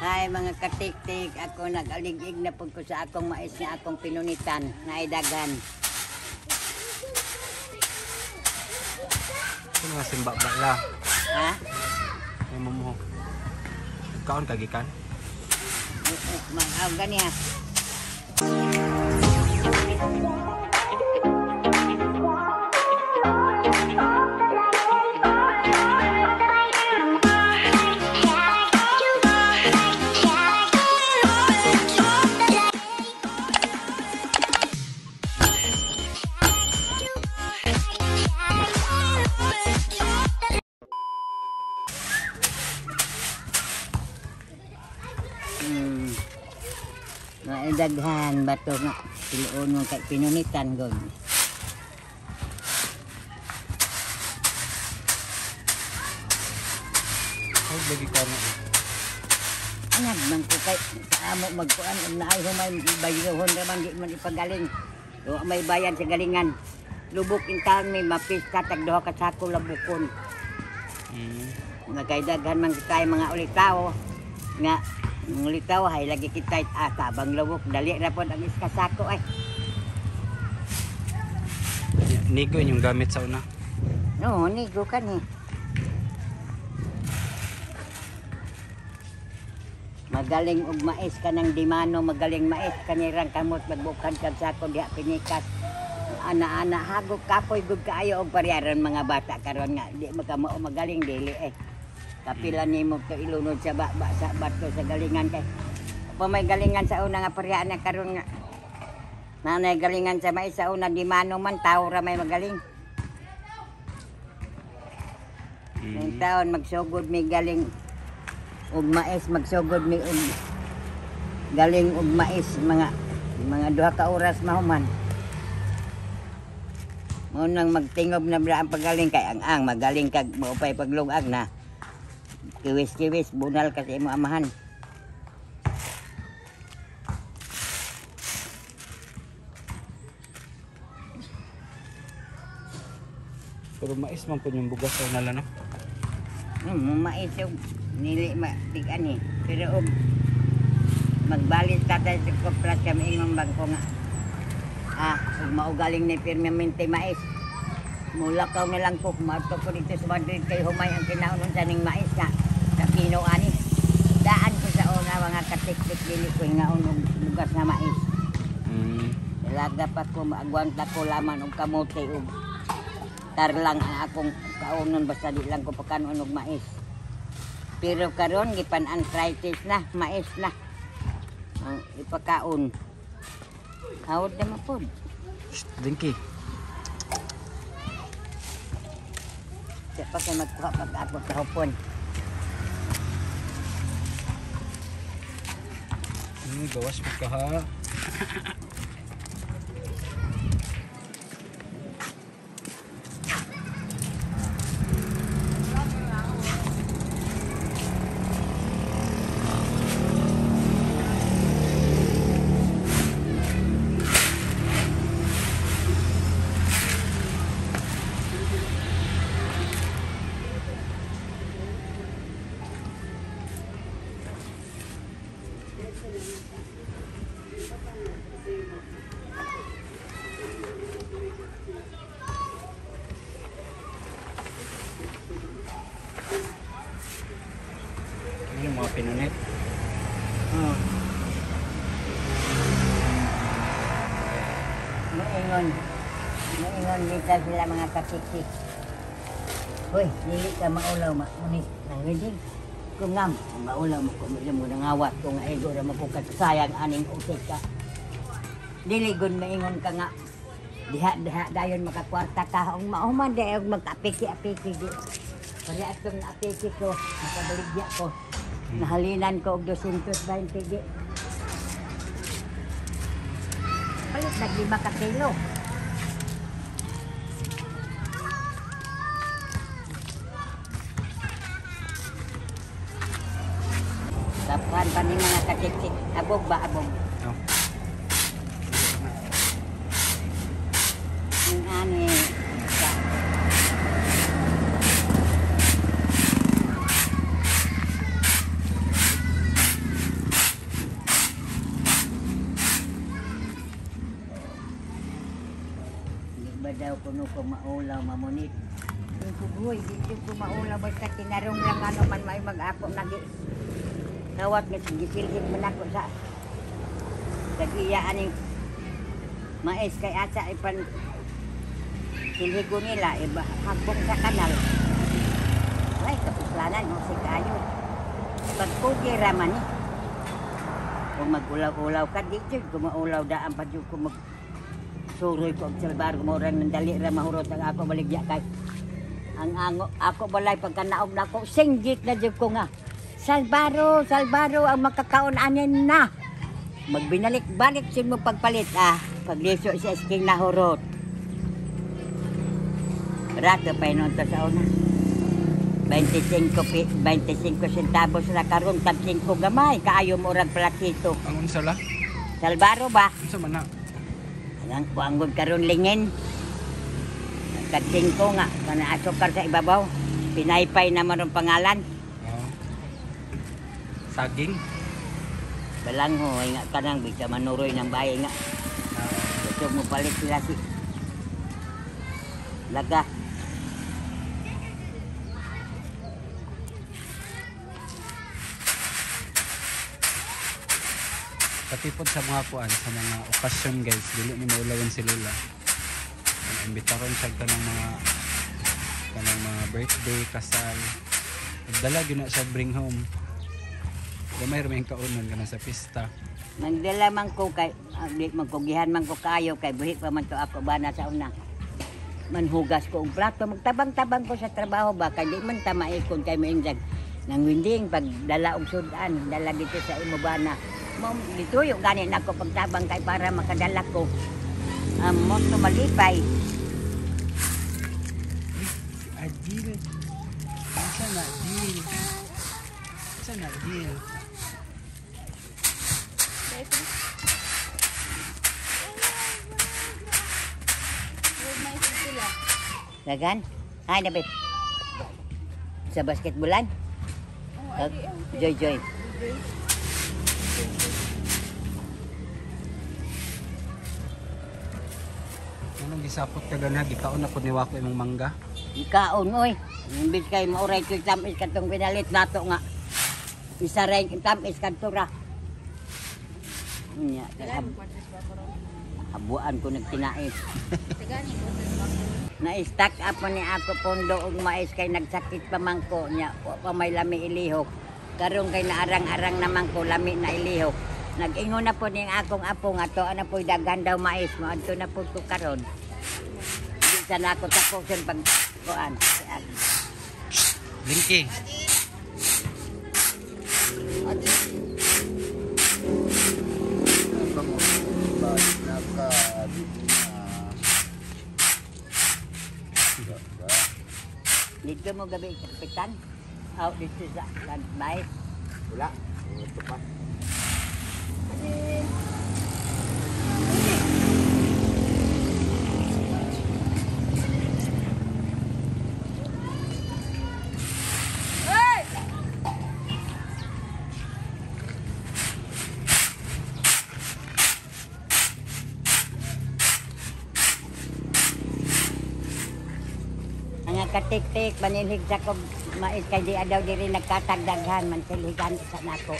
Hi mga katiktik, ako nag-aligig na pud ko sa akong mais nga akong pinunitan, naidaghan. Ito mga simba ba la? Ha? May mumuho. Kaon ka gikan? Mga gani ha. Naidaghan bato nga tiluon mo kay pinunitan god. Ay, lagi ka na. Anak man ko kay sa amo magkuan og naay humay bayrohon ra man di man ipagaling. Wa may bayan sa galingan. Lubok in taon may mapista tag duha ka sako labukon. Nga kay daghan man kay mga ulitawo nga ang ulitawo hay lagi kita tabang lubok dali ra pod ang iska sako ay. Nigo inyong gamit sa una. No, nigo kani. Magaling og mais kanang dimano, magaling mais kanirang kamot magbukhan kag sako diha pinikas. Ana-ana hagok kapoy gud kaayo og paryaran mga bata karon nga di makamao magaling dili eh. Kapila nimo to ilunod sa baba sa bato sa galingan kay. Pa may galingan sa una nga paryaan na karon nga. Nanay galingan sa mais sa una dimano man tao ra may magaling. Yung taon magsugod may galing og mais, magsugod may og galing og mais mga 2 ka oras mahuman. Mao nang magtingob na bra ang pagaling kay ang magaling kag maupay paglugag na. Kiwis-kiwis bunal kasi imo amahan. Pero mais man po yung bugas sa una no? Mais og nili matigan eh. Pero og magbalit tatay sa kopras kami ingong bangko nga. Og maugaling ni pirmamente mais. Mulakaw na lang ko, maadto ko dito sa Madrid kay humay ang kinaunon sa ning mais nga sa Pino ani. Daan ko sa una mga katiktik dili ko ngaon og bugas nga mais. Dalaga pa ko, maagwanta ko laman og kamote og tarlang ang akong kaunon basta di lang ko pakanon og mais. Pero karon gipan arthritis na, mais na ang ipakaon. Hawod na mapod. Shh, Dinky. Siya pa kay magkuha pag ako sa hupon. Gawas mo ka ha. Yung mga pinunit. Maingon. Maingon dito sila mga katiktik. Hoy, dili ka maulaw, maunit. Nangiding. Kung nga, maulaw mo, kung mo nangawat, kung nga ego ra makukasayang aning usik ka. Dili gun maingon ka nga. Diha, diha, dayon makakwarta ka. Ang mauman, di og mag-apiki-apiki. Kaya atong apiki ko, makabaligya ko. Nahalinan ko og 220 gi. Palit nag 5 ka kilo. Tapuhan pa ni mga katiktik. Abog ba abog? No. Ang ani. Daw kuno ko maulaw mamunit. Kugoy, dito ko maulaw basta kinarong lang ano man may mag-ako nagi. Kawat nga gisilhig man ako sa tag-iya aning mais kay asa ipan silhigo nila iba hagbong sa kanal. Ay kapuslanan mo si kayo. Pagkugi ra man ni. Kung mag-ulaw-ulaw ka dito, kung maulaw daan pa jud ko mag suroy ko og salbar mo ra nang dali ra mahurot ang ako baligya kay ang ango ako balay pagkanaog nako singgit na jud ko nga Salbaro, Salbaro ang makakaon anin na. Magbinalik-balik sin mo pagpalit ah. Pagliso si asking nahurot. Rato pa yun sa una. 25 centavos na karon tag 5 gamay kaayo mo rag platito. Ang unsa la? Salbaro ba? Unsa man na? Ang kuanggod karon lingin. Tag 5 nga kana asukar sa ibabaw. Pinaypay naman ang pangalan. Oh. Saging. Balanghoy nga kanang bisa manuroy ng bahay nga. Gusto mo palit sila si Laga. Pati pod sa mga kuan, sa mga okasyon guys, dili ni maulawan si Lola. Imbitaron siya kanang mga birthday, kasal. Dala gyud na siya bring home. Gamay ra may kaunon kana sa pista. Magdala man ko kay di magkugihan man ko kaayo kay buhi pa man to ako bana sa una. Manhugas ko og plato, magtabang-tabang ko sa trabaho ba kay di man ta maikon kay mainjag. Nang winding pagdala og sudan, dala dito sa imo bana. Mo gituyo gani nako pagtabang kay para makadala ko. Mo to malipay. Adil. Asa na Adil? Asa na Adil? Dagan? Ay, nabit. Sa basketballan? Oh, Joy, Joy. Anong gisapot ka ganha? Gikaon na po ni Wako imong mangga? Gikaon, oy. Imbis kay mauray ko'y tamis katong pinalit nato nga. Isa rin tamis kadto ra. Nya, habuan ko nagtinais. Na-stack up man ni ako pondo og mais kay nagsakit pa man ko nya, wa pa may lami ilihok. Karon kay naarang-arang naman ko lami na ilihok. Nag-ingon na po ning akong apo nga to ana po'y daghan daw mais, moadto na po ko karon. Di sana ako tapusin pag kuan. Linky. Dito mo gabi kapitan. Out dito sa bay. Wala. Ito pa. Mga katik-tik, manilhig sa kog mais kay di adaw diri nagkatagdaghan, mansilhigan sa nako.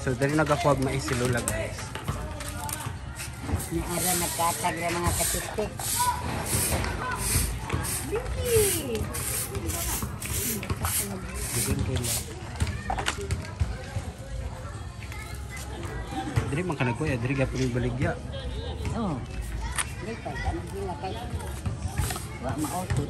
So dali nagakuha mais si Lola guys. Niara nagkatag ra mga katik-tik. Binky! Dili man ka nagkuya, dili gyapon yung baligya. Oh. Dili pa kanang gila kay wa maoto.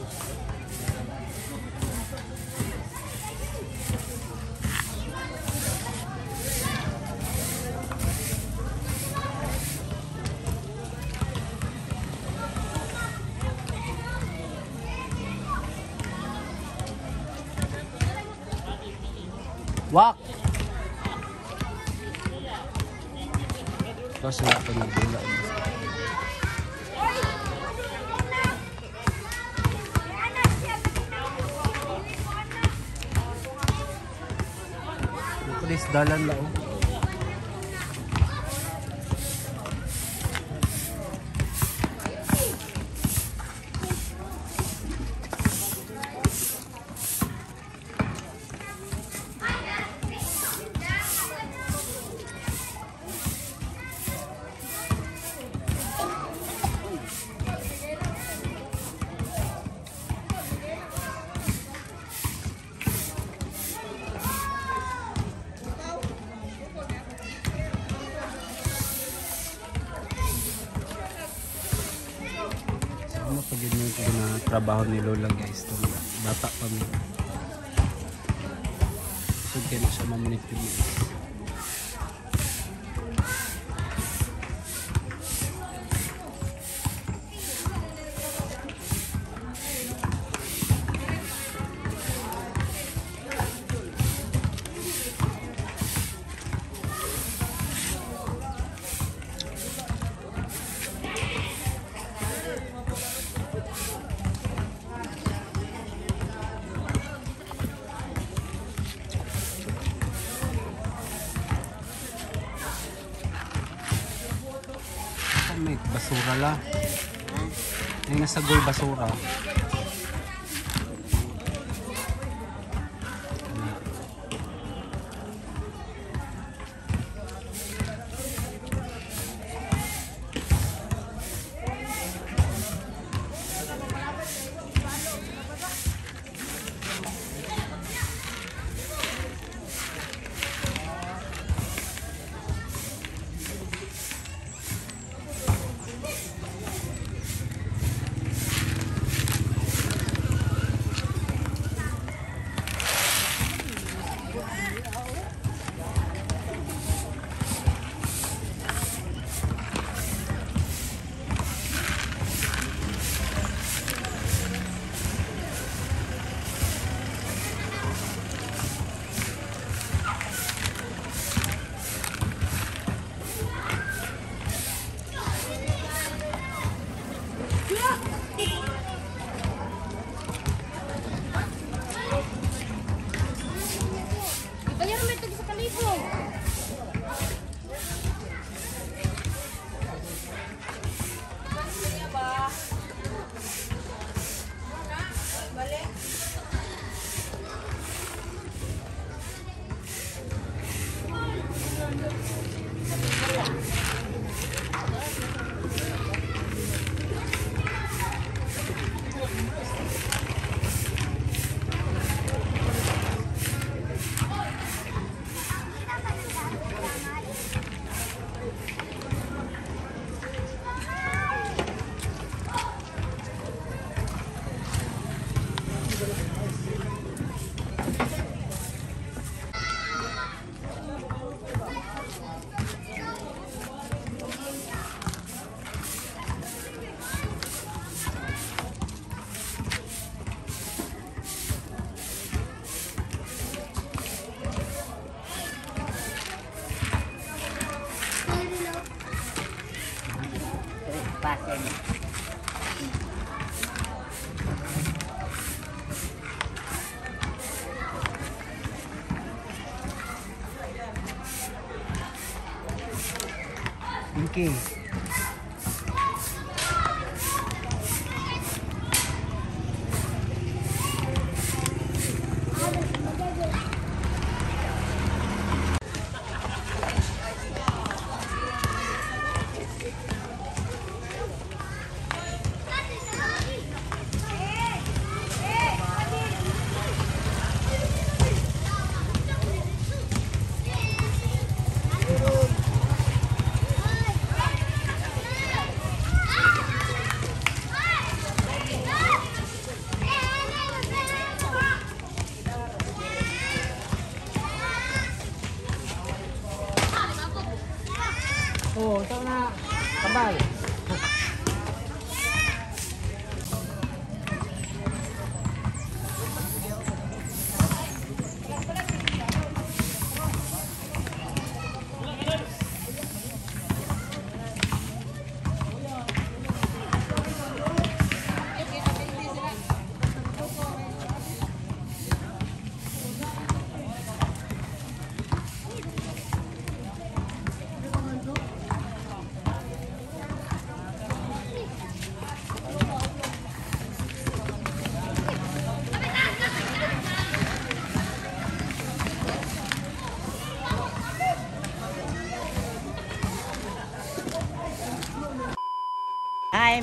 Wak. Tapos wala pa nagdula. Pulis dalan la oh. Ano pag yun yung trabaho ni Lola guys, itong bata pa mi. So kaya na siya mamunit yun. May basura la. Yung nasa goal basura. Pasen. Okay.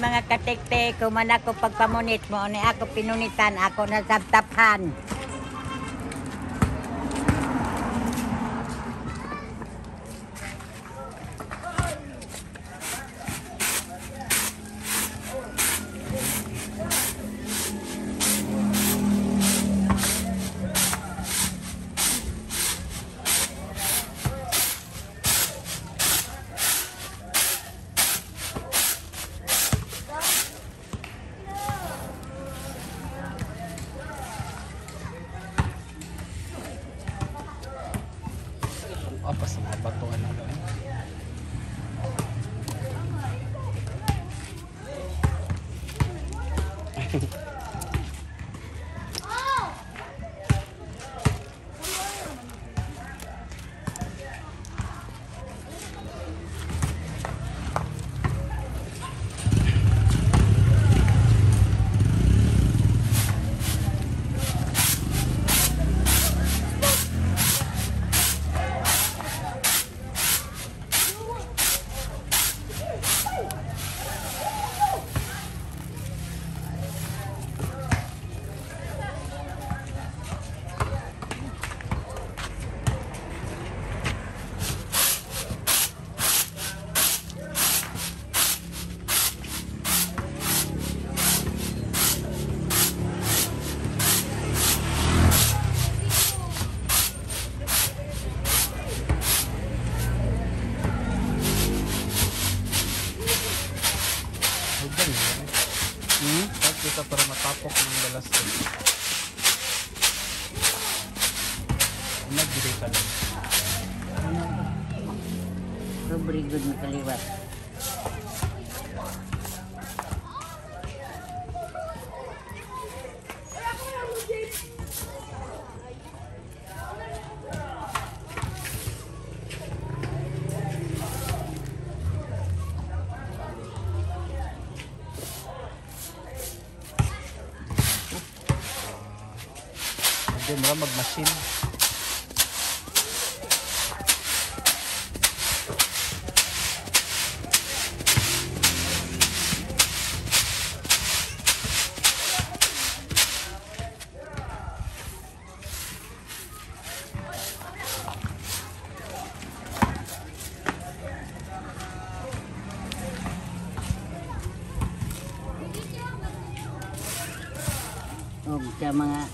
mga katiktik, human ako pagpamunit mo, ni ako pinunitan, ako nasabtapan. Apa sa mga bato ano eh. Kita para matapok ng balas ko. Nagdiri ka lang. Sobrang good makaliwat. Hindi mo mag-machine. Og sa mga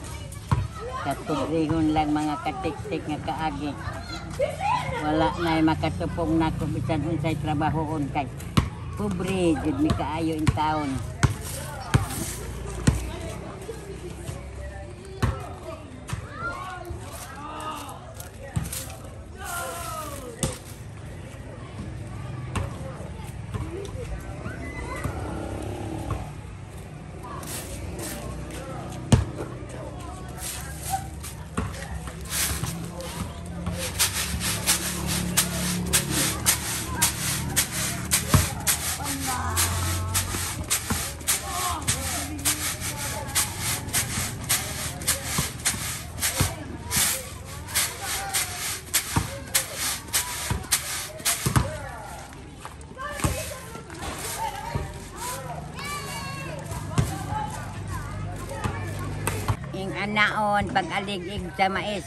katubrihon lang mga katiktik nga kaagi. Wala na makatupong nako bisan unsay trabahoon kay pobre jud mi kaayo in taon. Ing anaon pag-alig-ig sa mais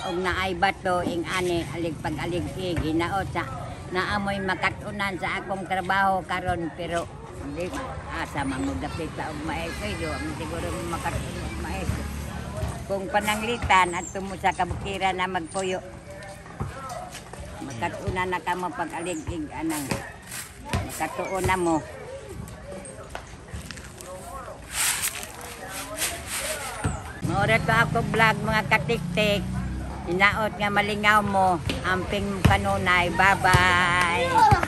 og naay bato ing ani alig pag-alig-ig hinaot sa naamoy makatunan sa akong trabaho karon pero hindi asa man mo dapit og mais oy do siguro makatunan og mais kung pananglitan adto mo sa kabukiran na magpuyo makatunan na kamo pag-alig-ig anang makatuon na mo. Maura to ako vlog mga katiktik. Hinaot nga malingaw mo. Amping kanunay. Bye-bye.